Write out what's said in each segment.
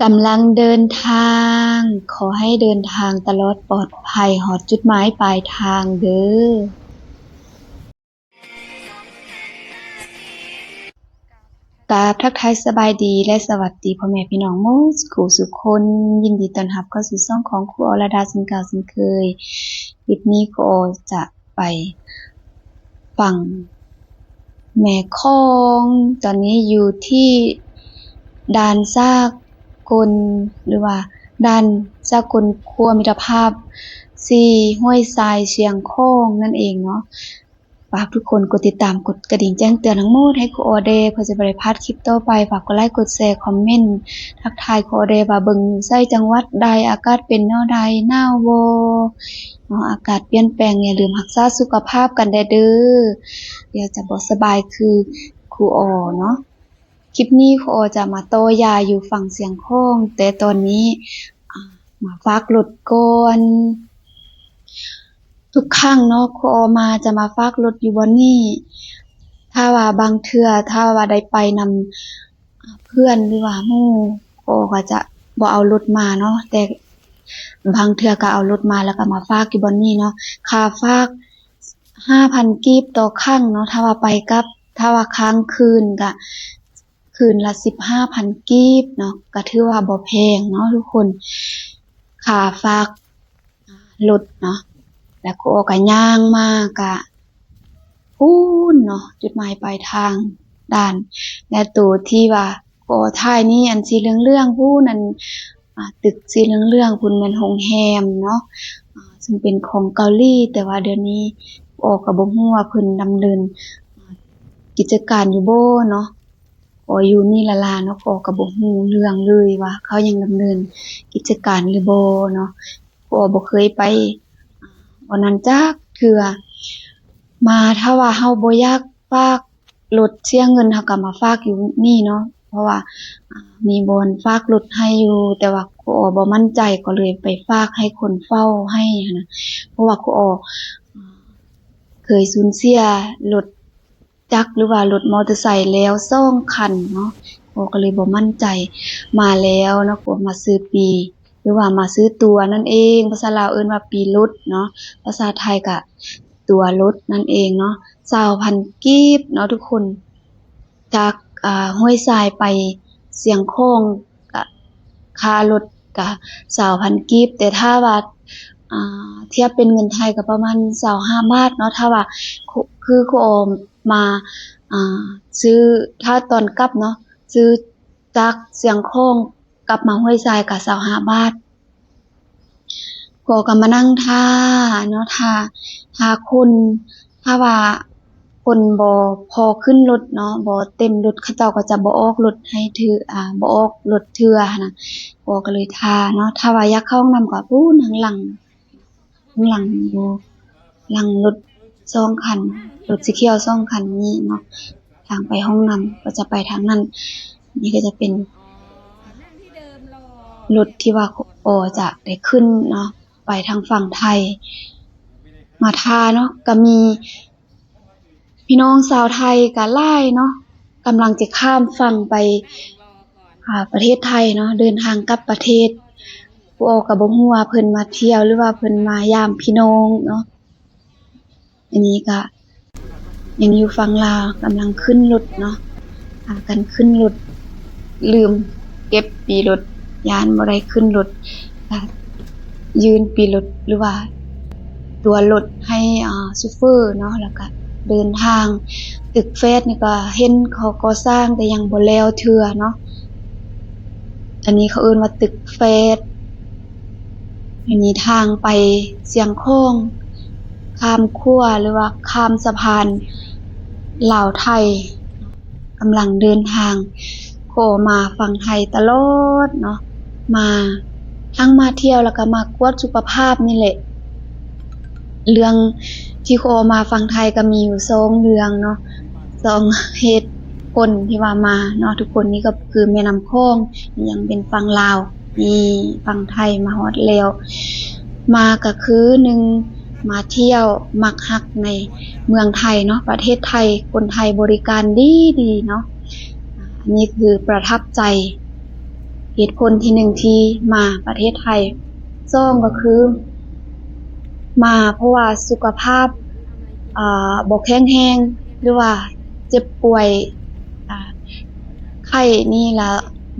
ກຳລັງເດີນທາງ, ຂໍໃຫ້ເດີນທາງຕະຫຼອດປອດໄພ ຮອດຈຸດໝາຍປາຍທາງເດີ້. ກາບທັກທາຍສະບາຍດີ ແລະ ສະຫວັດດີພໍ່ແມ່ພີ່ນ້ອງໝົດສູ່ຜູ້ສູ່ຄົນ, ຍິນດີຕ້ອນຮັບເຂົ້າສູ່ຊ່ອງຂອງຄູອໍລະດາເຊັ່ນເກົ່າເຊັ່ນເຄີຍ. ຄລິບນີ້ຄູອໍຈະໄປຝັ່ງແມ່ຂອງ, ຕອນນີ້ຢູ່ທີ່ດ່ານສາກົນ ຫຼືວ່າດ່ານສາກົນຂົວມິດຕະພາບ ສີ່ຫ້ວຍຊາຍຊຽງຂອງນັ້ນເອງເນາະ. ຝາກທຸກຄົນກົດຕິດຕາມ ກົດກະດິ່ງແຈ້ງເຕືອນທັງໝົດໃຫ້ຄູອໍແດ່ ເພື່ອຈະບໍ່ໄດ້ພາດຄລິບຕໍ່ໄປ. ຝາກກົດໄລກ໌ ກົດແຊ ຄອມເມັນ ທັກທາຍຄູອໍແດ່ວ່າເບິ່ງຢູ່ໃສ ຈັງຫວັດໃດ, ອາກາດເປັນແນວໃດ, ໜາວບໍ່ເນາະ, ອາກາດປ່ຽນແປງ, ຢ່າລືມຮັກສາສຸຂະພາບກັນແດ່ເດີ້. ດຽວຈະບໍ່ສະບາຍຄືຄູອໍເນາະ. ຄລິບນີ້ຄູອໍຈະມາຕໍ່ຢາຢູ່ຝັ່ງຊຽງຂອງ, ແຕ່ຕອນນີ້ ອາ ມາຝາກລົດກ່ອນ. ທຸກຄັ້ງເນາະ ຄູອໍມາຈະມາຝາກລົດຢູ່ບ່ອນນີ້. ຖ້າວ່າບາງເທື່ອ ຖ້າວ່າໄດ້ໄປນຳ ອາ ເພື່ອນ ຫຼືວ່າໝູ່, ຄູອໍກໍຈະບໍ່ເອົາລົດມາເນາະ, ແຕ່ບາງເທື່ອກໍເອົາລົດມາ ແລ້ວກໍມາຝາກຢູ່ບ່ອນນີ້ເນາະ. ຄ່າຝາກ ຫ້າພັນກີບຕໍ່ຄັ້ງເນາະ ຖ້າວ່າໄປກັບ, ຖ້າວ່າຄ້າງຄືນກະຄືນລະສິບຫ້າພັນກີບເນາະ, ກະຖືວ່າບໍ່ແພງເນາະທຸກຄົນ ຄ່າຝາກລົດເນາະ. ແລ້ວຄູອໍກະຍ່າງມາກະພຸ້ນເນາະ ຈຸດໝາຍປາຍທາງດ່ານ. ແລະ ໂຕທີ່ວ່າ ຂໍຖ່າຍນີ້ ອັນສີເຫຼືອງໆພຸ້ນ ອັນ ອາ ຕຶກສີເຫຼືອງໆພຸ້ນແມ່ນໂຮງແຮມເນາະ ອາ ຊຶ່ງເປັນຂອງເກົາຫຼີ, ແຕ່ວ່າດຽວນີ້ ອໍກໍບໍ່ຮູ້ວ່າເພິ່ນດຳເນີນ ອາ ກິດຈະການຢູ່ບໍ່ເນາະ. ອໍຢູ່ນີ້ລະລາເນາະ, ອໍກໍບໍ່ຮູ້ເລື່ອງເລີຍວ່າເຂົາຍັງດຳເນີນກິດຈະການຫຼືບໍ່ເນາະ. ອໍບໍ່ເຄີຍໄປ ອາ ບ່ອນນັ້ນຈັກເທື່ອ. ມາ ຖ້າວ່າເຮົາບໍ່ຢາກຝາກ ລົດເສຍເງິນ ເຮົາກໍມາຝາກຢູ່ນີ້ເນາະ, ເພາະວ່າ ອາ ມີບ່ອນຝາກລົດໃຫ້ຢູ່, ແຕ່ວ່າຄູອໍບໍ່ໝັ້ນໃຈ ກໍເລີຍໄປຝາກໃຫ້ຄົນເຝົ້າໃຫ້ຫັ້ນນະ, ເພາະວ່າຄູອໍ ອາ ເຄີຍສູນເສຍລົດຈັກ ຫຼືວ່າລົດມໍເຕີໄຊແລ້ວສອງຄັນເນາະ, ຄູອໍກໍເລີຍບໍ່ໝັ້ນໃຈ. ມາແລ້ວເນາະ, ຄູມາຊື້ປີ້ ຫຼືວ່າມາຊື້ຕົ໋ວນັ້ນເອງ, ພາສາລາວເອີ້ນວ່າປີ້ລົດເນາະ, ພາສາໄທກະ ຕົ໋ວລົດນັ້ນເອງເນາະ, ຊາວພັນກີບເນາະທຸກຄົນ. ຈາກ ອາ ຫ້ວຍຊາຍໄປຊຽງຂອງ ກະຄ່າລົດກະຊາວພັນກີບ, ແຕ່ຖ້າວ່າ ອາ ທຽບເປັນເງິນໄທກະປະມານຊາວຫ້າບາດເນາະ. ຖ້າວ່າ ຄື ຄືຄູອໍມາ ອາ ຊື້ ຖ້າຕອນກັບເນາະ, ຊື້ຈາກຊຽງຂອງ ກັບມາຫ້ວຍຊາຍກະຊາວຫ້າບາດ. ກໍ ກໍມານັ່ງຖ້າເນາະ, ຖ້າ ຖ້າຄົນ ຖ້າວ່າຄົນບໍ່ພໍຂຶ້ນລົດເນາະ, ບໍ່ເຕັມລົດ, ເຂົາເຈົ້າກໍຈະບໍ່ອອກລົດໃຫ້ເທື່ອ ອາ ບໍ່ອອກລົດເທື່ອຫັ້ນນະ, ກໍ ກໍເລີຍຖ້າເນາະ. ຖ້າວ່າຢາກເຂົ້າຫ້ອງນ້ຳກໍພຸ້ນທາງຫຼັງ ຂ້າງຫຼັງຢູ່ ຫຼັງລົດສອງຄັນ, ລົດສີຂຽວສອງຄັນນີ້ເນາະ, ທາງໄປຫ້ອງນ້ຳກໍຈະໄປທາງນັ້ນ. ນີ້ກໍຈະເປັນລົດທີ່ວ່າ ອໍ ຈະໄດ້ຂຶ້ນເນາະ, ໄປທາງຝັ່ງໄທ. ມາທ່າເນາະ, ກໍມີ ພີ່ນ້ອງຊາວໄທກະຫຼາຍເນາະ, ກຳລັງຈະຂ້າມຝັ່ງໄປ ອາ ປະເທດໄທເນາະ, ເດີນທາງກັບປະເທດ. ພວກເຮົາກະບໍ່ຮູ້ວ່າເພິ່ນມາທ່ຽວ ຫຼືວ່າເພິ່ນມາຢາມພີ່ນ້ອງເນາະ. ອັນນີ້ກະຍັງຢູ່ຝັ່ງລາວ, ກຳລັງຂຶ້ນລົດເນາະ, ພາກັນຂຶ້ນລົດ. ລືມເກັບປີ້ລົດ, ຢ້ານບໍ່ໄດ້ຂຶ້ນລົດ, ກະຍື່ນປີ້ລົດ ຫຼືວ່າຕົ໋ວລົດໃຫ້ ອາ ໂຊເຟີເນາະ, ແລ້ວກະເດີນທາງ. ຕຶກແຟດນີ້ກະເຫັນເຂົາກໍ່ສ້າງ ແຕ່ຍັງບໍ່ແລ້ວເທື່ອເນາະ, ອັນນີ້ເຂົາເອີ້ນວ່າຕຶກແຟດ. ອັນນີ້ທາງໄປຊຽງຂອງ ຂ້າມຂົວ ຫຼືວ່າຂ້າມສະພານລາວໄທ. ກຳລັງເດີນທາງ ຂໍມາຝັ່ງໄທຕະຫຼອດເນາະ, ມາ ທັງມາທ່ຽວ ແລ້ວກະມາກວດສຸຂະພາບນີ້ແຫຼະ. ເລື່ອງທີ່ຂໍມາຝັ່ງໄທກະມີຢູ່ສອງເລື່ອງເນາະ, ສອງເຫດຜົນທີ່ວ່າມາເນາະທຸກຄົນ. ນີ້ກໍຄືແມ່ນ້ຳຂອງ ຍັງເປັນຝັ່ງລາວ. ນີ້ຝັ່ງໄທມາຮອດແລ້ວ. ມາກະຄື ໜຶ່ງ ມາທ່ຽວ ມັກຮັກໃນເມືອງໄທເນາະ, ປະເທດໄທ, ຄົນໄທບໍລິການດີໆເນາະ. ອັນນີ້ຄືປະທັບໃຈ. ເຫດຜົນທີໜຶ່ງທີ່ມາປະເທດໄທ. ສອງກໍຄືມາເພາະວ່າສຸຂະພາບ ອ່າ ບໍ່ແຂງແຮງ ຫຼືວ່າເຈັບປ່ວຍ ອ່າ ໄຂ້ນີ້ລະ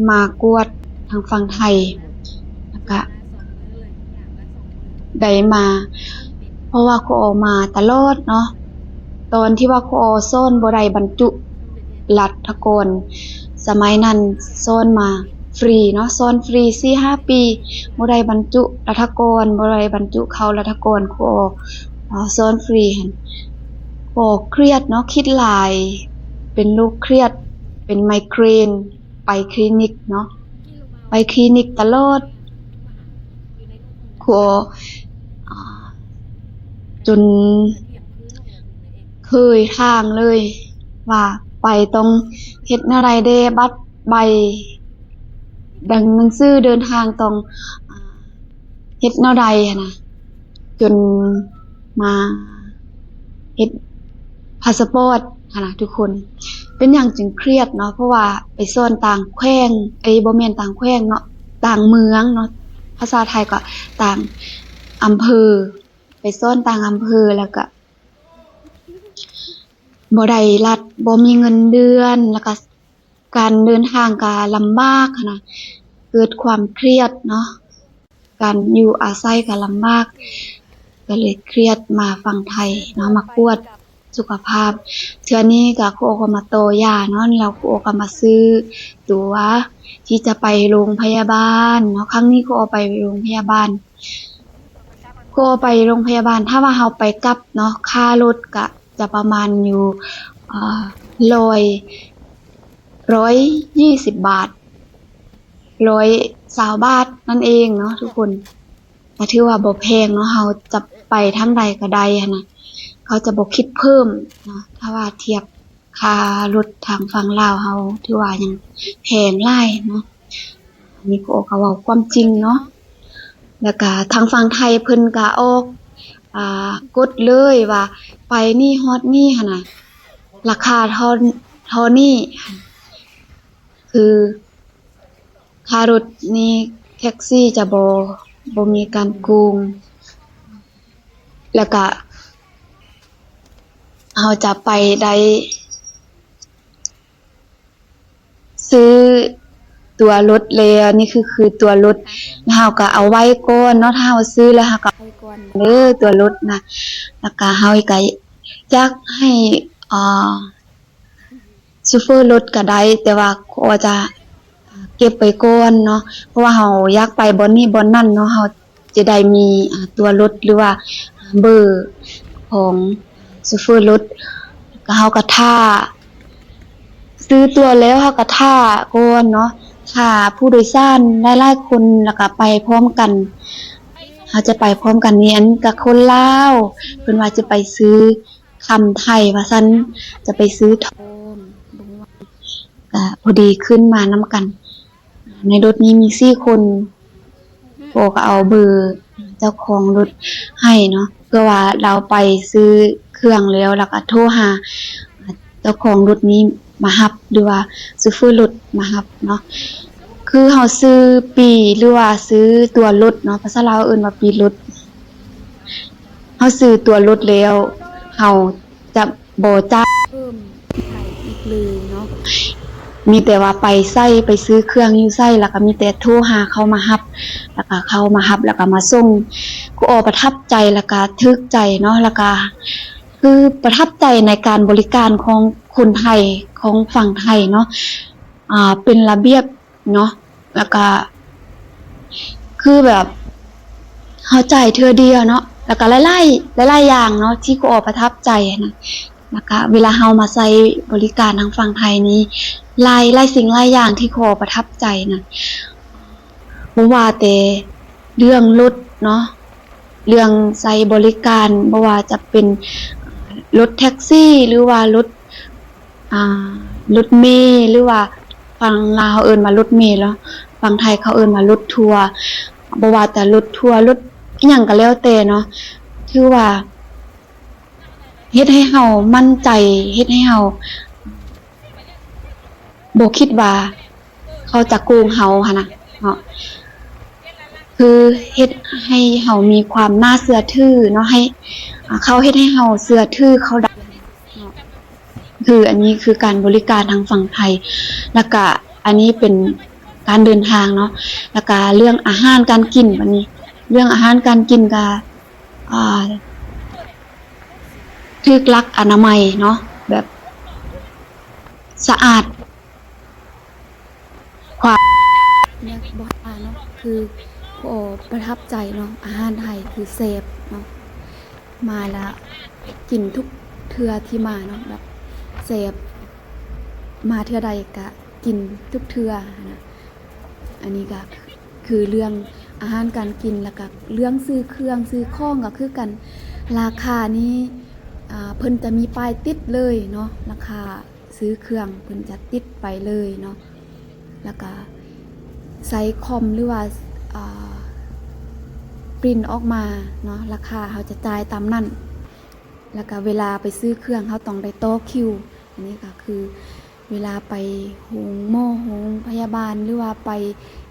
ມາກວດທາງຝັ່ງໄທ ແລ້ວກະໄດ້ມາ ເພາະວ່າຄູອໍມາຕະຫຼອດເນາະ. ຕອນທີ່ວ່າຄູອໍສອນບໍ່ໄດ້ບັນຈຸລັດຖະກອນ ສະໄໝນັ້ນສອນມາຟຣີເນາະ ສອນຟຣີສີ່ຫ້າປີ ບໍ່ໄດ້ບັນຈຸລັດຖະກອນ ບໍ່ໄດ້ບັນຈຸເຂົ້າລັດຖະກອນ ຄູອໍ ອາ ສອນຟຣີຫັ້ນ ກໍຄຽດເນາະ ຄິດຫຼາຍ ເປັນໂລກຄຽດ ເປັນໄມເກຣນ ໄປຄລີນິກເນາະ ໄປຄລີນິກຕະຫຼອດ ກໍ ອ່າ ຈົນເຄີຍທາງເລີຍວ່າໄປຕ້ອງເຮັດແນວໃດແດ່ ບັດໃບດັງໜັງສືເດີນທາງຕ້ອງ ອ່າ ເຮັດແນວໃດຫັ້ນນະ ຈົນມາເຮັດພາສະປອດຫັ້ນນະທຸກຄົນ. ເປັນຫຍັງຈຶ່ງຄຽດເນາະ ເພາະວ່າໄປສອນຕ່າງແຂວງ ເອີຍ ບໍ່ແມ່ນຕ່າງແຂວງເນາະ ຕ່າງເມືອງເນາະ ພາສາໄທກໍຕ່າງອຳເພີ ໄປສອນຕ່າງອຳເພີ ແລ້ວກະບໍ່ໄດ້ລັດ ບໍ່ມີເງິນເດືອນ ແລ້ວກະ ການເດີນທາງກະລຳບາກຫັ້ນນະ ເກີດຄວາມຄຽດເນາະ ການຢູ່ອາໄສກະລຳບາກ ກະເລີຍຄຽດມາຝັ່ງໄທເນາະ ມາກວດສຸຂະພາບ. ເທື່ອນີ້ກະຄູອໍກໍມາຕໍ່ຢາເນາະ ແລ້ວຄູອໍກໍມາຊື້ຕົ໋ວທີ່ຈະໄປໂຮງພະຍາບານເນາະ ຄັ້ງນີ້ຄູອໍໄປໂຮງພະຍາບານ ຄູອໍໄປໂຮງພະຍາບານ ຖ້າວ່າເຮົາໄປກັບເນາະ ຄ່າລົດກະຈະປະມານຢູ່ ເອີ ຮ້ອຍ ຮ້ອຍຊາວບາດ ຮ້ອຍຊາວບາດນັ້ນເອງເນາະທຸກຄົນ ກະຖືວ່າບໍ່ແພງເນາະ ເຮົາຈະໄປທາງໃດກະໄດ້ຫັ້ນນະ ເຂົາຈະບໍ່ຄິດເພີ່ມເນາະ ຖ້າວ່າທຽບຄ່າລົດທາງຝັ່ງລາວເຮົາ ຖືວ່າຍັງແພງຫຼາຍເນາະ. ອັນນີ້ຄູອໍກໍເວົ້າຄວາມຈິງເນາະ ແລ້ວກະທາງຝັ່ງໄທເພິ່ນກະອອກ ອ່າ ກົດເລີຍວ່າໄປນີ້ຮອດນີ້ຫັ້ນນະ ລາຄາເທົ່າ ເທົ່ານີ້ ຄືຄ່າລົດນີ້ແທັກຊີຈະບໍ່ ບໍ່ມີການໂກງ ແລ້ວກະເຮົາຈະໄປໄດ້ ຊື້ຕົ໋ວລົດແລ້ວ ນີ້ຄື ຄືຕົ໋ວລົດ ແລ້ວເຮົາກໍເອົາໄວ້ກ່ອນເນາະ ຖ້າເຮົາຊື້ແລ້ວເຮົາກໍເອົາໄວ້ກ່ອນເດີ ຕົ໋ວລົດນະ ແລ້ວກໍເຮົາກໍຢາກໃຫ້ ອ່າ ໂຊເຟີລົດກໍໄດ້ ແຕ່ວ່າຂໍຈະເກັບໄວ້ກ່ອນເນາະ ເພາະວ່າເຮົາຢາກໄປບ່ອນນີ້ບ່ອນນັ້ນເນາະ ເຮົາ ຈະໄດ້ມີ ອ່າ ຕົ໋ວລົດ ຫຼືວ່າເບີຂອງໂຊເຟີລົດ ແລ້ວກໍເຮົາກໍຖ້າ ຊື້ຕົ໋ວແລ້ວເຮົາກໍຖ້າກ່ອນເນາະ ຖ້າຜູ້ໂດຍສານຫຼາຍໆຄົນ ແລ້ວກໍໄປພ້ອມກັນ ເຮົາຈະໄປພ້ອມກັນນີ້ ອັນກໍຄົນລາວ ເພິ່ນວ່າຈະໄປຊື້ຄຳໄທວ່າຊັ້ນ ຈະໄປຊື້ທອງ ກໍພໍດີຂຶ້ນມານຳກັນ ໃນລົດນີ້ມີສີ່ຄົນ ພໍ່ກໍເອົາເບີເຈົ້າຂອງລົດໃຫ້ເນາະ ເພື່ອວ່າລາວໄປຊື້ເຄື່ອງແລ້ວ ແລ້ວກໍໂທຫາເຈົ້າຂອງລົດນີ້ມາຮັບ ຫຼືວ່າໂຊເຟີລົດມາຮັບເນາະ ຄືເຮົາຊື້ປີ້ ຫຼືວ່າຊື້ຕົ໋ວລົດເນາະ ພາສາລາວເອີ້ນວ່າປີ້ລົດ ເຮົາຊື້ຕົ໋ວລົດແລ້ວ ເຮົາຈະບໍ່ຈ່າຍເພີ່ມໃຫ້ອີກເລີຍເນາະ ມີແຕ່ວ່າໄປໃສ ໄປຊື້ເຄື່ອງຢູ່ໃສ ແລ້ວກໍມີແຕ່ໂທຫາເຂົາມາຮັບ ແລ້ວກໍເຂົາມາຮັບ ແລ້ວກໍມາສົ່ງ ຄູອໍປະທັບໃຈ ແລ້ວກໍຖືກໃຈເນາະ ແລ້ວກໍຄືປະທັບໃຈໃນການບໍລິການຂອງຄົນໄທ ຂອງຝັ່ງໄທເນາະ ອ່າ ເປັນລະບຽບ ເນາະ ແລ້ວກະຄືແບບເຮົາຈ່າຍເທື່ອດຽວເນາະ ແລ້ວກະຫຼາຍໆ ຫຼາຍໆຢ່າງເນາະທີ່ຄູອໍປະທັບໃຈຫັ້ນນະ ແລ້ວກະເວລາເຮົາມາໃຊ້ບໍລິການທາງຝັ່ງໄທນີ້ ຫຼາຍ ຫຼາຍສິ່ງຫຼາຍຢ່າງທີ່ຄູອໍປະທັບໃຈນະ ບໍ່ວ່າແຕ່ເລື່ອງລົດເນາະ ເລື່ອງໃຊ້ບໍລິການ ບໍ່ວ່າຈະເປັນລົດແທັກຊີ ຫຼືວ່າລົດ ອ່າ ລົດເມ ຫຼືວ່າຝັ່ງລາວເຮົາເອີ້ນວ່າລົດເມເນາະ ຝັ່ງໄທເຂົາເອີ້ນວ່າລົດທົວ ບໍ່ວ່າແຕ່ລົດທົວ ລົດອີ່ຫຍັງກໍແລ້ວແຕ່ເນາະ ຖືວ່າເຮັດໃຫ້ເຮົາໝັ້ນໃຈ ເຮັດໃຫ້ເຮົາບໍ່ຄິດວ່າ ເຂົາຈະໂກງເຮົາຫັ້ນນະ ເນາະ ຄືເຮັດໃຫ້ເຮົາມີຄວາມໜ້າເຊື່ອຖືເນາະ ໃຫ້ ອ່າ ເຂົາເຮັດໃຫ້ເຮົາເຊື່ອຖືເຂົາໄດ້ເນາະ ຄືອັນນີ້ຄືການບໍລິການທາງຝັ່ງໄທ ແລ້ວກະອັນນີ້ເປັນການເດີນທາງເນາະ ແລ້ວກະເລື່ອງອາຫານການກິນ ບັດນີ້ເລື່ອງອາຫານການກິນກະ ອ່າ ຖືກຫຼັກອະນາໄມເນາະ ແບບສະອາດ ຄວາມ ແມ່ນບໍ່ວ່າເນາະ ຄື ໂອ້ ປະທັບໃຈເນາະ ອາຫານໄທຄືແຊບເນາະ ມາລະກິນທຸກເທື່ອທີ່ມາເນາະ ແບບແຊບ ມາເທື່ອໃດກະກິນທຸກເທື່ອຫັ້ນນະ ອັນນີ້ກະຄືເລື່ອງອາຫານການກິນ ແລ້ວກະເລື່ອງຊື້ເຄື່ອງຊື້ຂອງກະຄືກັນ ລາຄານີ້ ອ່າ ເພິ່ນຈະມີປ້າຍຕິດເລີຍເນາະ ລາຄາ ຊື້ເຄື່ອງເພິ່ນຈະຕິດໄປເລີຍເນາະ ແລ້ວກະໃຊ້ຄອມ ຫຼືວ່າ ອ່າ ປຣິ້ນອອກມາເນາະ ລາຄາເຮົາຈະຈ່າຍຕາມນັ້ນ ແລ້ວກະເວລາໄປຊື້ເຄື່ອງເຮົາຕ້ອງໄດ້ຕໍ່ຄິວ ອັນນີ້ກະຄືເວລາໄປໂຮງໝໍ ໂຮງພະຍາບານ ຫຼືວ່າໄປ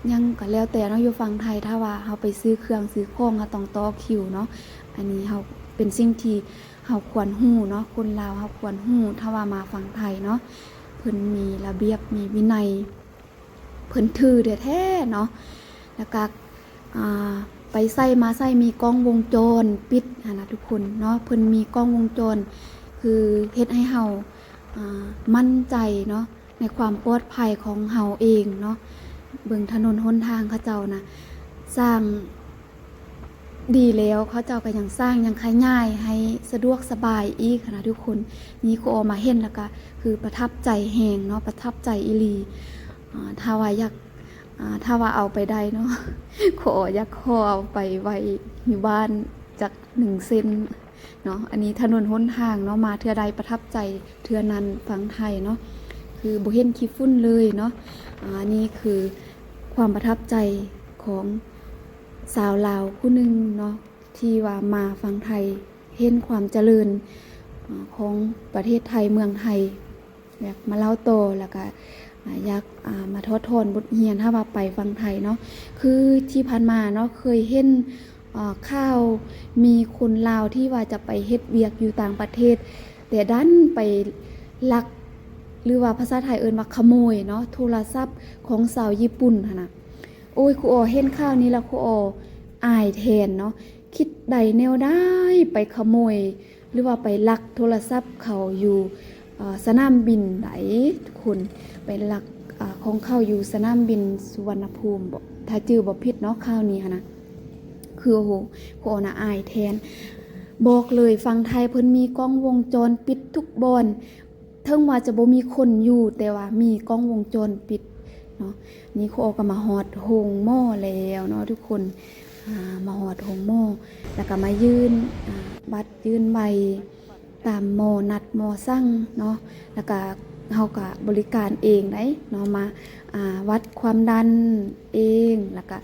ຫຍັງກະແລ້ວແຕ່ເນາະ ຢູ່ຝັ່ງໄທ ຖ້າວ່າເຮົາໄປຊື້ເຄື່ອງຊື້ຂອງເຮົາຕ້ອງຕໍ່ຄິວເນາະ ອັນນີ້ເຮົາ ເປັນສິ່ງທີ່ ເຮົາຄວນຮູ້ເນາະ ຄົນລາວເຮົາຄວນຮູ້ ຖ້າວ່າມາຝັ່ງໄທເນາະ ເພິ່ນມີລະບຽບມີວິໄນ ເພິ່ນຖືແທ້ໆເນາະ ແລ້ວກະ ອ່າ ໄປໃສມາໃສມີກ້ອງວົງຈອນປິດຫັ້ນນະທຸກຄົນເນາະ ເພິ່ນມີກ້ອງວົງຈອນ ຄືເຮັດໃຫ້ເຮົາ ອ່າ ໝັ້ນໃຈເນາະ ໃນຄວາມປອດໄພຂອງເຮົາເອງເນາະ ເບິ່ງຖະໜົນຫົນທາງເຂົາເຈົ້ານະ ສ້າງ ດີແລ້ວ ເຂົາເຈົ້າກະຍັງສ້າງ ຍັງຂະຫຍາຍໃຫ້ສະດວກສະບາຍອີກຫັ້ນນະທຸກຄົນ ນີ້ຄູອໍມາເຫັນແລ້ວກະຄືປະທັບໃຈແຮງເນາະ ປະທັບໃຈອີ່ຫຼີ ອ່າ ຖ້າວ່າຢາກ ອ່າ ຖ້າວ່າເອົາໄປໄດ້ເນາະ ຄູອໍຢາກຂໍເອົາໄປໄວ້ຢູ່ບ້ານຈັກໜຶ່ງເສັ້ນເນາະ ອັນນີ້ຖະໜົນຫົນທາງເນາະ ມາເທື່ອໃດປະທັບໃຈເທື່ອນັ້ນ ຝັ່ງໄທເນາະ ຄືບໍ່ເຫັນຂີ້ຝຸ່ນເລີຍເນາະ ອ່າ ນີ້ຄືຄວາມປະທັບໃຈຂອງ ຊາວລາວຜູ້ໜຶ່ງເນາະ ທີ່ວ່າມາຝັ່ງໄທ ເຫັນຄວາມຈະເລີນ ອາ ຂອງປະເທດໄທ ເມືອງໄທ ຢາກມາເລົ່າຕໍ່ ແລ້ວກະ ອາ ຢາກ ອາ ມາຖອດຖອນບົດຮຽນ ຖ້າວ່າໄປຝັ່ງໄທເນາະ ຄືທີ່ຜ່ານມາເນາະ ເຄີຍເຫັນ ອາ ຂ່າວ ມີຄົນລາວທີ່ວ່າຈະໄປເຮັດວຽກຢູ່ຕ່າງປະເທດ ແຕ່ດັນໄປລັກ ຫຼືວ່າພາສາໄທເອີ້ນວ່າຂະໂມຍເນາະ ໂທລະສັບຂອງຊາວຍີ່ປຸ່ນຫັ້ນນະ. ໂອ້ຍ ຄູອໍເຫັນຂ່າວນີ້ແລ້ວ ຄູອໍອາຍແທນເນາະ ຄິດໄດ້ແນວໃດໄປຂະໂມຍ ຫຼືວ່າໄປລັກໂທລະສັບເຂົາຢູ່ ເອີ ສະໜາມບິນໃດ ທຸກຄົນ ໄປລັກ ອາ ຂອງເຂົາຢູ່ສະໜາມບິນສຸວັນນະພູມບໍ ຖ້າຈື່ບໍ່ຜິດເນາະ ຂ່າວນີ້ຫັ້ນນະ ຄື ໂອ້ໂຫ ຄູອໍນະອາຍແທນ ບອກເລີຍ ຝັ່ງໄທເພິ່ນມີກ້ອງວົງຈອນປິດທຸກບ່ອນ ເຖິງວ່າຈະບໍ່ມີຄົນຢູ່ ແຕ່ວ່າມີກ້ອງວົງຈອນປິດເນາະ. ນີ້ຄູອໍກໍມາຮອດໂຮງໝໍແລ້ວເນາະທຸກຄົນ ອາ ມາຮອດໂຮງໝໍ ແລ້ວກໍມາຍື່ນ ອາ ບັດຍື່ນໃບຕາມໝໍນັດໝໍສັ່ງເນາະ ແລ້ວກໍເຮົາກໍບໍລິການເອງໄດ໋ເນາະ ມາ ອາ ວັດຄວາມດັນເອງ ແລ້ວກໍ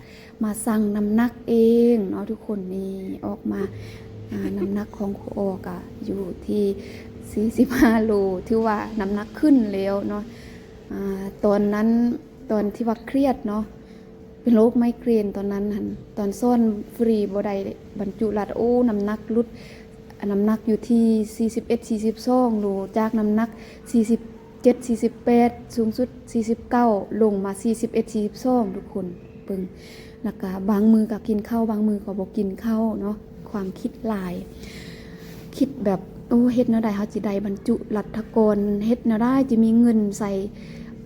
ມາຊັ່ງນ້ຳໜັກເອງເນາະທຸກຄົນ ນີ້ອອກມາ ອາ ນ້ຳໜັກຂອງຄູອໍກະຢູ່ທີ່ສີ່ສິບຫ້າໂລ ຖືວ່ານ້ຳໜັກຂຶ້ນແລ້ວເນາະ ອາ ຕອນນັ້ນ ຕອນທີ່ວ່າຄຽດເນາະ ເປັນໂລກໄມເກຣນຕອນນັ້ນຫັ້ນ ຕອນສອນຟຣີບໍ່ໄດ້ບັນຈຸລັດ ໂອ້ ນ້ຳໜັກຫຼຸດ ນ້ຳໜັກຢູ່ທີ່ສີ່ສິບເອັດ ສີ່ສິບສອງໂລ ຈາກນ້ຳໜັກສີ່ສິບ ເຈັດ ສີ່ສິບແປດ ສູງສຸດສີ່ສິບເກົ້າ ລົງມາສີ່ສິບເອັດ ສີ່ສິບສອງ ທຸກຄົນເບິ່ງ ແລ້ວກະບາງມື້ກໍກິນເຂົ້າ ບາງມື້ກໍບໍ່ກິນເຂົ້າເນາະ ຄວາມຄິດຫຼາຍ ຄິດແບບ ໂອ້ ເຮັດແນວໃດເຮົາຊິໄດ້ບັນຈຸລັດຖະກອນ ເຮັດແນວໃດຈະມີເງິນໃສ່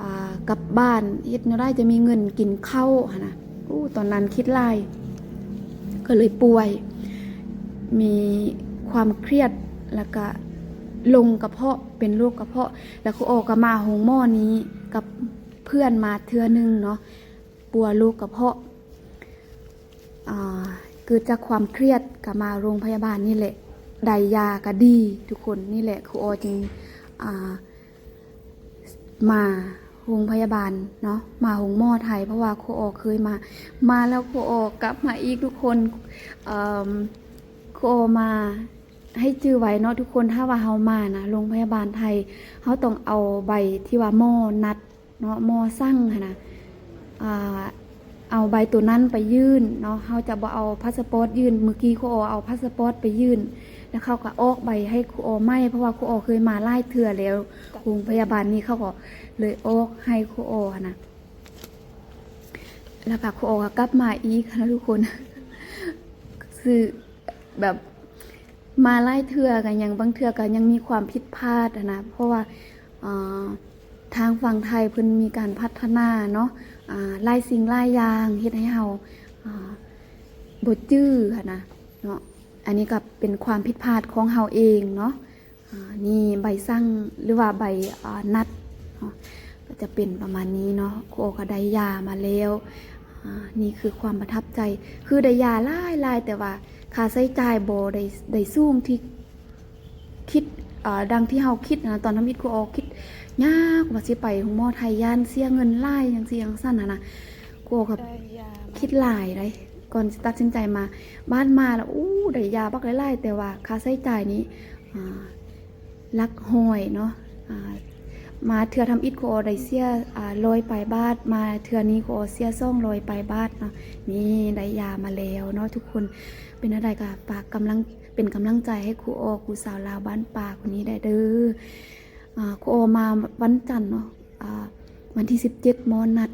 ອາ ກັບບ້ານ ເຮັດແນວໃດຈະມີເງິນກິນເຂົ້າຫັ້ນນະ ໂອ້ ຕອນນັ້ນຄິດຫຼາຍ ກໍເລີຍປ່ວຍ ມີຄວາມຄຽດ ແລ້ວກະລົງກະເພາະ ເປັນໂລກກະເພາະ ແລ້ວຄູອໍກໍມາໂຮງໝໍນີ້ກັບເພື່ອນມາເທື່ອໜຶ່ງເນາະ ປົວໂລກກະເພາະ ອາ ເກີດຈາກຄວາມຄຽດ ກໍມາໂຮງພະຍາບານນີ້ແຫຼະ ໄດ້ຢາກໍດີທຸກຄົນ ນີ້ແຫຼະ ຄູອໍຈຶ່ງ ອາ ມາໂຮງພະຍາບານເນາະ ມາໂຮງໝໍໄທ ເພາະວ່າຄູອໍເຄີຍມາ ມາແລ້ວຄູອໍກັບມາອີກທຸກຄົນ ເອີ່ມ ຄູອໍມາ ໃຫ້ຈື່ໄວ້ເນາະທຸກຄົນ ຖ້າວ່າເຮົາມານະ ໂຮງພະຍາບານໄທ ເຮົາຕ້ອງເອົາໃບທີ່ວ່າໝໍນັດເນາະ ໝໍສັ່ງຫັ້ນນະ ອາ ເອົາ ເອົາໃບໂຕນັ້ນໄປຍື່ນເນາະ, ເຮົາຈະບໍ່ເອົາພາສະປອດຍື່ນ. ມື້ກີ້ຄູອໍເອົາພາສະປອດໄປຍື່ນ ແລ້ວເຂົາກໍອອກໃບໃຫ້ຄູອໍໃໝ່ ເພາະວ່າຄູອໍເຄີຍມາຫຼາຍເທື່ອແລ້ວ, ໂຮງພະຍາບານນີ້ເຂົາກໍເລີຍອອກໃຫ້ຄູອໍຫັ້ນນະ. ແລ້ວກໍຄູອໍກໍກັບມາອີກຫັ້ນນະທຸກຄົນ. ຄືແບບມາຫຼາຍເທື່ອກໍຍັງ ບາງເທື່ອກໍຍັງມີຄວາມຜິດພາດຫັ້ນນະ, ເພາະວ່າ ອ່າ ທາງຝັ່ງໄທເພິ່ນມີການພັດທະນາເນາະ, ອ່າ ຫຼາຍສິ່ງຫຼາຍຢ່າງເຮັດໃຫ້ເຮົາ ອ່າ ບໍ່ຈື່ຫັ້ນນະເນາະ. ອັນນີ້ກໍເປັນຄວາມຜິດພາດຂອງເຮົາເອງເນາະ. ອ່າ ນີ້ໃບສັ່ງ ຫຼືວ່າໃບ ອ່າ ນັດເນາະ, ກໍຈະເປັນປະມານນີ້ເນາະ. ຄູອໍກໍໄດ້ຢາມາແລ້ວ. ອ່າ ນີ້ຄືຄວາມປະທັບໃຈ ຄືໄດ້ຢາຫຼາຍໆ ແຕ່ວ່າຄ່າໃຊ້ຈ່າຍບໍ່ໄດ້ ໄດ້ສູງທີ່ ຄິດ ເອີ ດັ່ງທີ່ເຮົາຄິດນະ. ຕອນທຳອິດຄູອໍຄິດຍາກວ່າຊິໄປໂຮງໝໍໄທ ຢ້ານເສຍເງິນຫຼາຍ ຈັ່ງຊີ້ຈັ່ງຊັ້ນຫັ້ນນະ. ຄູອໍກໍຄິດຫຼາຍໃດ໋ ກ່ອນຊິຕັດສິນໃຈມາ. ບາດມາແລ້ວ ໂອ້ ໄດ້ຢາບັກຫຼາຍໆ ແຕ່ວ່າຄ່າໃຊ້ຈ່າຍນີ້ ອ່າ ຫຼັກຮ້ອຍເນາະ. ອ່າ ມາເທື່ອທຳອິດຄູອໍໄດ້ເສຍ ອ່າ ຮ້ອຍປາຍບາດ, ມາເທື່ອນີ້ຄູອໍເສຍສອງຮ້ອຍປາຍບາດເນາະ. ນີ້ໄດ້ຢາມາແລ້ວເນາະທຸກຄົນ. ເປັນແນວໃດກໍຝາກກຳລັງ ເປັນກຳລັງໃຈໃຫ້ຄູອໍ ຄູສາວລາວບ້ານປ່າຄົນນີ້ໄດ້ເດີ. ອ່າ ຄູອໍມາວັນຈັນເນາະ, ອ່າ ວັນທີສິບເຈັດໝໍນັດ,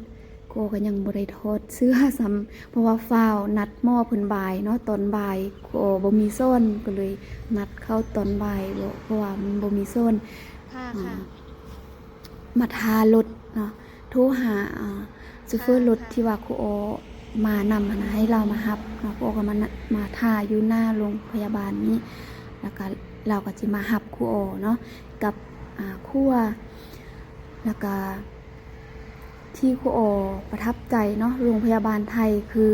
ຄູອໍກໍຍັງບໍ່ໄດ້ຖອດເສື້ອຊ້ຳ ເພາະວ່າຟ້າວນັດໝໍເພິ່ນບ່າຍເນາະ. ຕອນບ່າຍຄູອໍບໍ່ມີສອນ ກໍເລີຍນັດເຂົ້າຕອນບ່າຍ ເພາະວ່າມັນບໍ່ມີສອນ. ມາຖ້າລົດເນາະ, ໂທຫາ ອ່າ ໂຊເຟີລົດທີ່ວ່າຄູອໍມານຳຫັ້ນນະ ໃຫ້ລາວມາຮັບເນາະ. ຄູອໍກໍມາ ມາຖ້າຢູ່ໜ້າໂຮງພະຍາບານນີ້ ແລ້ວກໍລາວກໍຊິມາຮັບຄູອໍເນາະ ກັບ ອ່າ ຄົວ. ແລ້ວກໍທີ່ຄູອໍປະທັບໃຈເນາະ ໂຮງພະຍາບານໄທ ຄື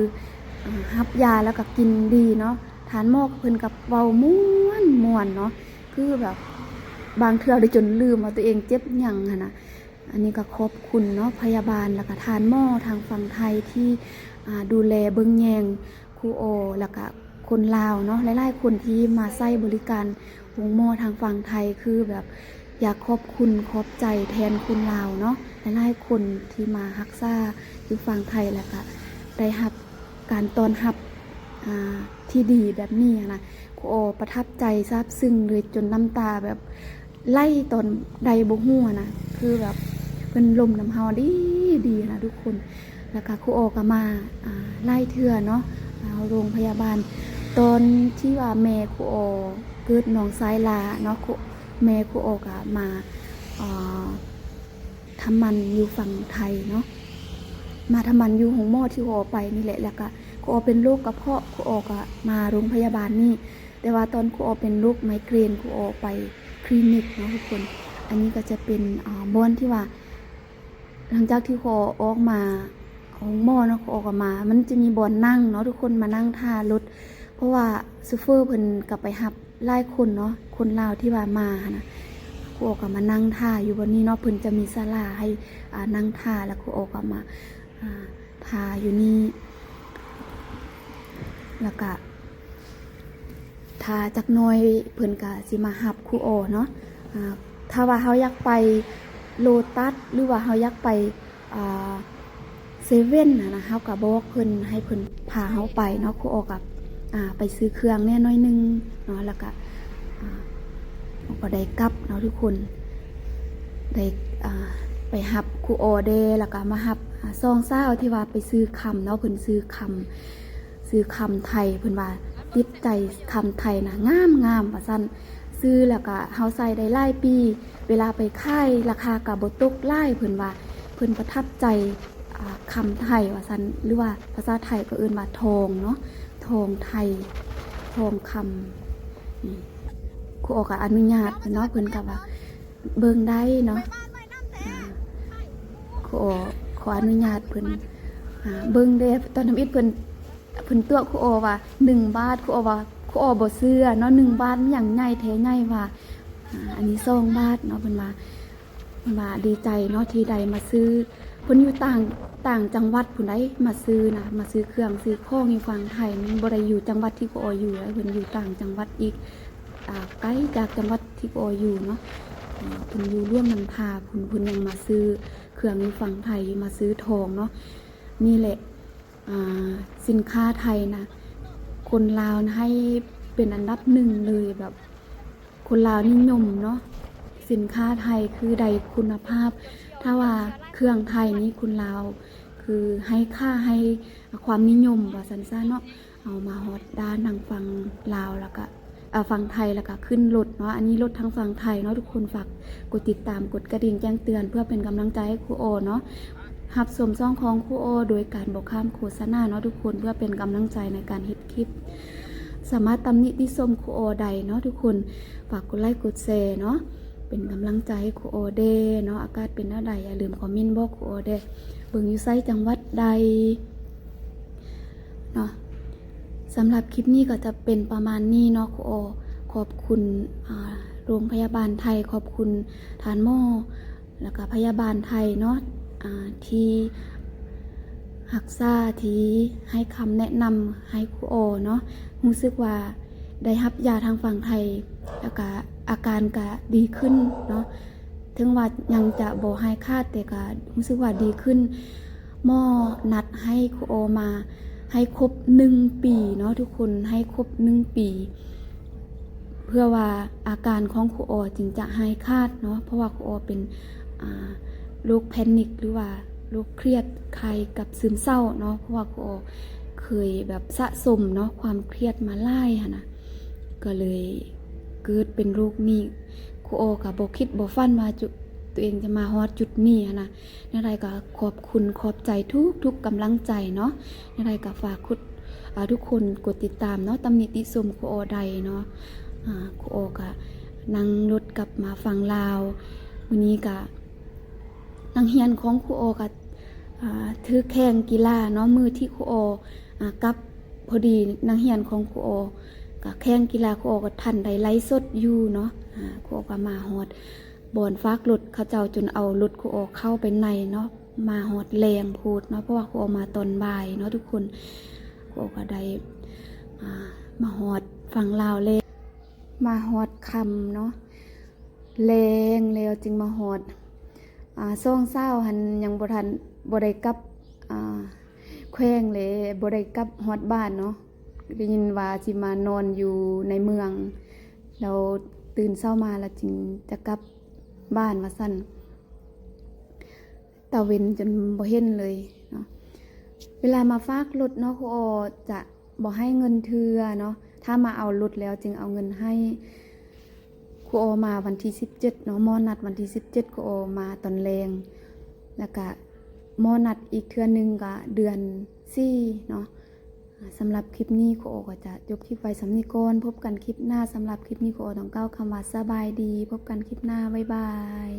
ອ່າ ຮັບຢາແລ້ວກໍກິນດີເນາະ. ທ່ານໝໍເພິ່ນກໍເວົ້າມ່ວນໆເນາະ, ຄືແບບບາງເທື່ອໄດ້ຈົນລືມວ່າຕົວເອງເຈັບຫຍັງຫັ້ນນະ. ອັນນີ້ກໍຂອບຄຸນເນາະ ພະຍາບານ ແລ້ວກໍທ່ານໝໍທາງຝັ່ງໄທທີ່ ອ່າ ດູແລເບິ່ງແຍງຄູອໍ ແລ້ວກໍຄົນລາວເນາະ ຫຼາຍໆຄົນທີ່ມາໃຊ້ບໍລິການໂຮງໝໍທາງຝັ່ງໄທ. ຄືແບບຢາກຂອບຄຸນຂອບໃຈແທນຄົນລາວເນາະ ຫຼາຍໆຄົນທີ່ມາຮັກສາຢູ່ຝັ່ງໄທ ແລ້ວກໍໄດ້ຮັບ ການຕ້ອນຮັບ ອ່າ ທີ່ດີແບບນີ້ຫັ້ນນະ. ຄູອໍປະທັບໃຈຊາບຊຶ້ງເລີຍ ຈົນນ້ຳຕາແບບໄຫຼຕອນໃດບໍ່ຮູ້ຫັ້ນນະ, ຄືແບບເພິ່ນລົມນຳເຮົາດີໆຫັ້ນນະທຸກຄົນ. ແລ້ວກະຄູອໍກໍມາ ອ່າ ຫຼາຍເທື່ອເນາະ ອ່າ ໂຮງພະຍາບານ. ຕອນທີ່ວ່າແມ່ຄູອໍເກີດນ້ອງຊາຍຫຼ້າເນາະ ຄູ ແມ່ຄູອໍກໍມາ ອ່າ ທຳໝັນຢູ່ຝັ່ງໄທເນາະ, ມາທຳໝັນຢູ່ໂຮງໝໍທີ່ຄູອໍໄປນີ້ແຫຼະ. ແລ້ວກະຄູອໍເປັນໂລກກະເພາະ ຄູອໍກະມາໂຮງພະຍາບານນີ້, ແຕ່ວ່າຕອນຄູອໍເປັນໂລກໄມເກຣນ ຄູອໍໄປຄລີນິກເນາະທຸກຄົນ. ອັນນີ້ກໍຈະເປັນ ອ່າ ບ່ອນທີ່ວ່າ ຫຼັງຈາກທີ່ຄູອໍອອກມາໂຮງໝໍເນາະ ຄູອໍກໍມາ ມັນຈະມີບ່ອນນັ່ງເນາະທຸກຄົນ ມານັ່ງຖ້າລົດ ເພາະວ່າໂຊເຟີເພິ່ນກໍໄປຮັບ ຫຼາຍຄົນເນາະ ຄົນລາວທີ່ວ່າມາຫັ້ນນະ. ຄູອໍກໍມານັ່ງຖ້າຢູ່ບ່ອນນີ້ເນາະ ເພິ່ນຈະມີສາລາໃຫ້ ອ່າ ນັ່ງຖ້າ ແລ້ວຄູອໍກໍມາ ອ່າ ຖ້າຢູ່ນີ້ ແລ້ວກະຖ້າຈັກໜ້ອຍເພິ່ນກະຊິມາຮັບຄູອໍເນາະ. ອ່າ ຖ້າວ່າເຮົາຢາກໄປໂລຕັສ ຫຼືວ່າເຮົາຢາກໄປ ອ່າ ເຊເວັ່ນຫັ້ນນະ ເຮົາກໍບອກເພິ່ນໃຫ້ເພິ່ນພາເຮົາໄປເນາະ. ຄູອໍກໍ ອ່າ ໄປຊື້ເຄື່ອງແດ່ໜ້ອຍໜຶ່ງເນາະ ແລ້ວກໍ ອ່າ ເຮົາກໍໄດ້ກັບເນາະທຸກຄົນ ໄດ້ ອ່າ ໄປຮັບຄູອໍແດ່ ແລ້ວກໍມາຮັບ ອ່າ ສອງສາວທີ່ວ່າໄປຊື້ຄຳເນາະ ເພິ່ນຊື້ຄຳ ຊື້ຄຳໄທ ເພິ່ນວ່າຕິດໃຈຄຳໄທນະ ງາມໆ ວ່າຊັ້ນ. ຊື້ແລ້ວກະເຮົາໃສ່ໄດ້ຫຼາຍປີ ເວລາໄປຂາຍລາຄາກະບໍ່ຕົກຫຼາຍ ເພິ່ນວ່າເພິ່ນປະທັບໃຈ ອ່າ ຄຳໄທວ່າຊັ້ນ ຫຼືວ່າພາສາໄທກໍເອີ້ນວ່າທອງເນາະ ທອງໄທ ທອງຄຳ. ນີ້ ຄູອໍກໍອະນຸຍາດເພິ່ນເນາະ ເພິ່ນກໍວ່າເບິ່ງໄດ້ເນາະ. ອ່າ ຂໍ ຂໍອະນຸຍາດເພິ່ນ ອ່າ ເບິ່ງເດ້. ຕອນທຳອິດເພິ່ນ ເພິ່ນຕົວະຄູອໍວ່າໜຶ່ງບາດ ຄູອໍວ່າ ຄູອໍບໍ່ເຊື່ອເນາະ ໜຶ່ງບາດ ມັນຫຍັງໃຫຍ່ແທ້ໃຫຍ່ວ່າ. ອ່າ ອັນນີ້ສອງບາດເນາະ ເພິ່ນວ່າ ເພິ່ນວ່າດີໃຈເນາະທີ່ໄດ້ມາຊື້. ເພິ່ນຢູ່ຕ່າງ ຕ່າງຈັງຫວັດພຸ້ນໃດ໋ ມາຊື້ນະ ມາຊື້ເຄື່ອງຊື້ຂອງຢູ່ຝັ່ງໄທ ມັນບໍ່ໄດ້ຢູ່ຈັງຫວັດທີ່ຄູອໍຢູ່ ເພິ່ນຢູ່ຕ່າງຈັງຫວັດອີກ ອ່າ ໄກຈາກຈັງຫວັດທີ່ຄູອໍຢູ່ເນາະ. ເພິ່ນຢູ່ຫຼວງນ້ຳທາພຸ້ນ ເພິ່ນຍັງມາຊື້ເຄື່ອງຢູ່ຝັ່ງໄທ ມາຊື້ທອງເນາະ. ນີ້ແຫຼະ ອ່າ ສິນຄ້າໄທນະ ຄົນລາວໃຫ້ເປັນອັນດັບໜຶ່ງເລີຍ ແບບຄົນລາວນິຍົມເນາະ ສິນຄ້າໄທຄືໄດ້ຄຸນນະພາບ. ຖ້າວ່າເຄື່ອງໄທນີ້ຄົນລາວຄືໃຫ້ຄ່າ ໃຫ້ຄວາມນິຍົມວ່າຊັ້ນຊະເນາະ. ເອົາມາຮອດດ້ານທາງຝັ່ງລາວ ແລ້ວກະ ເອີ ຝັ່ງໄທ ແລ້ວກະຂຶ້ນລົດເນາະ. ອັນນີ້ລົດທາງຝັ່ງໄທເນາະ ທຸກຄົນ. ຝາກກົດຕິດຕາມ ກົດກະດິ່ງແຈ້ງເຕືອນ ເພື່ອເປັນກຳລັງໃຈໃຫ້ຄູອໍເນາະ. ຮັບຊົມຊ່ອງຂອງຄູອໍໂດຍການບໍ່ຂ້າມໂຄສະນາເນາະ ທຸກຄົນ ເພື່ອເປັນກຳລັງໃຈໃນການເຮັດຄລິບ. ສາມາດຕຳໜິຕິຊົມຄູອໍໄດ້ເນາະ ທຸກຄົນ. ຝາກກົດໄລກົດແຊເນາະ ເປັນກຳລັງໃຈໃຫ້ຄູອໍແດ່ເນາະ. ອາກາດເປັນແນວໃດ ຢ່າລືມຄອມເມັນບອກຄູອໍແດ່ ເບິ່ງຢູ່ໃສ ຈັງຫວັດໃດເນາະ. ສຳລັບຄລິບນີ້ກໍຈະເປັນປະມານນີ້ເນາະ ຄູອໍ. ຂອບຄຸນ ອ່າ ໂຮງພະຍາບານໄທ ຂອບຄຸນທ່ານໝໍ ແລ້ວກະພະຍາບານໄທເນາະ ອ່າ ທີ່ຮັກສາ ທີ່ໃຫ້ຄຳແນະນຳໃຫ້ຄູອໍເນາະ. ຮູ້ສຶກວ່າໄດ້ຮັບຢາທາງຝັ່ງໄທ ແລ້ວກະອາການກະດີຂຶ້ນເນາະ. ເຖິງວ່າຍັງຈະບໍ່ຫາຍຂາດ ແຕ່ກະຮູ້ສຶກວ່າດີຂຶ້ນ. ໝໍນັດໃຫ້ຄູອໍມາໃຫ້ຄົບໜຶ່ງປີເນາະ ທຸກຄົນ, ໃຫ້ຄົບໜຶ່ງປີ ເພື່ອວ່າອາການຂອງຄູອໍຈຶ່ງຈະຫາຍຂາດເນາະ. ເພາະວ່າຄູອໍເປັນ ອ່າ ໂລກແພນິກ ຫຼືວ່າໂລກຄຽດຄ້າຍກັບຊຶມເສົ້າເນາະ. ເພາະວ່າຄູອໍເຄີຍແບບສະສົມເນາະ ຄວາມຄຽດມາຫຼາຍຫັ້ນນະ ກໍເລີຍເກີດເປັນໂລກນີ້. ຄູອໍກໍບໍ່ຄິດບໍ່ຝັນວ່າຈຸ ຕົວເອງຈະມາຮອດຈຸດນີ້ຫັ້ນນະ. ແນວໃດກໍຂອບຄຸນຂອບໃຈທຸກໆກຳລັງໃຈເນາະ. ແນວໃດກໍຝາກຄຸດ ອ່າ ທຸກຄົນກົດຕິດຕາມເນາະ, ຕຳໜິຕິຊົມຄູອໍໄດ້ເນາະ. ອ່າ ຄູອໍກໍນັ່ງລົດກັບມາຝັ່ງລາວ. ມື້ນີ້ກໍນັກຮຽນຂອງຄູອໍກໍ ອ່າ ຖືກແຂ່ງກິລາເນາະ. ມື້ທີ່ຄູອໍ ອ່າ ກັບ ພໍດີນັກຮຽນຂອງຄູອໍກໍແຂ່ງກິລາ, ຄູອໍກໍທັນໄດ້ໄລຟ໌ສົດຢູ່ເນາະ. ອ່າ ຄູອໍກໍມາຮອດ ບ່ອນຝາກລົດເຂົາເຈົ້າຈົນເອົາລົດຄູອໍເຂົ້າໄປໃນເນາະ. ມາຮອດແລງໂພດເນາະ ເພາະວ່າຄູອໍມາຕອນບ່າຍເນາະ ທຸກຄົນ. ຄູອໍກໍໄດ້ ອ່າ ມາຮອດຝັ່ງລາວແລ້ວ ມາຮອດຄ່ຳເນາະ ແລງແລ້ວຈຶ່ງມາຮອດ. ອ່າ ສອງສາວຫັ້ນຍັງບໍ່ທັນ ບໍ່ໄດ້ກັບ ອ່າ ແຂວງ ແລະ ບໍ່ໄດ້ກັບຮອດບ້ານເນາະ. ໄດ້ຍິນວ່າຊິມານອນຢູ່ໃນເມືອງ ແລ້ວຕື່ນເຊົ້າມາແລ້ວຈຶ່ງຈະກັບບ້ານວ່າຊັ້ນ. ຕາເວັນຈົນບໍ່ເຫັນເລີຍເນາະ. ເວລາມາຝາກລົດເນາະ ຄູອໍຈະບໍ່ໃຫ້ເງິນເທື່ອເນາະ, ຖ້າມາເອົາລົດແລ້ວຈຶ່ງເອົາເງິນໃຫ້. ຄູອໍມາວັນທີສິບເຈັດເນາະ, ໝໍນັດວັນທີສິບເຈັດ ຄູອໍມາຕອນແລງ. ແລ້ວກະໝໍນັດອີກເທື່ອໜຶ່ງກະເດືອນສີ່ເນາະ. ສຳລັບຄລິບນີ້ ຄູອໍກໍຈະຈົບຄລິບໄວ້ສ່ຳນີ້ກ່ອນ. ພົບກັນຄລິບໜ້າ. ສຳລັບຄລິບນີ້ ຄູອໍຕ້ອງກ່າວຄຳວ່າສະບາຍດີ. ພົບກັນຄລິບໜ້າ. ບາຍບາຍ.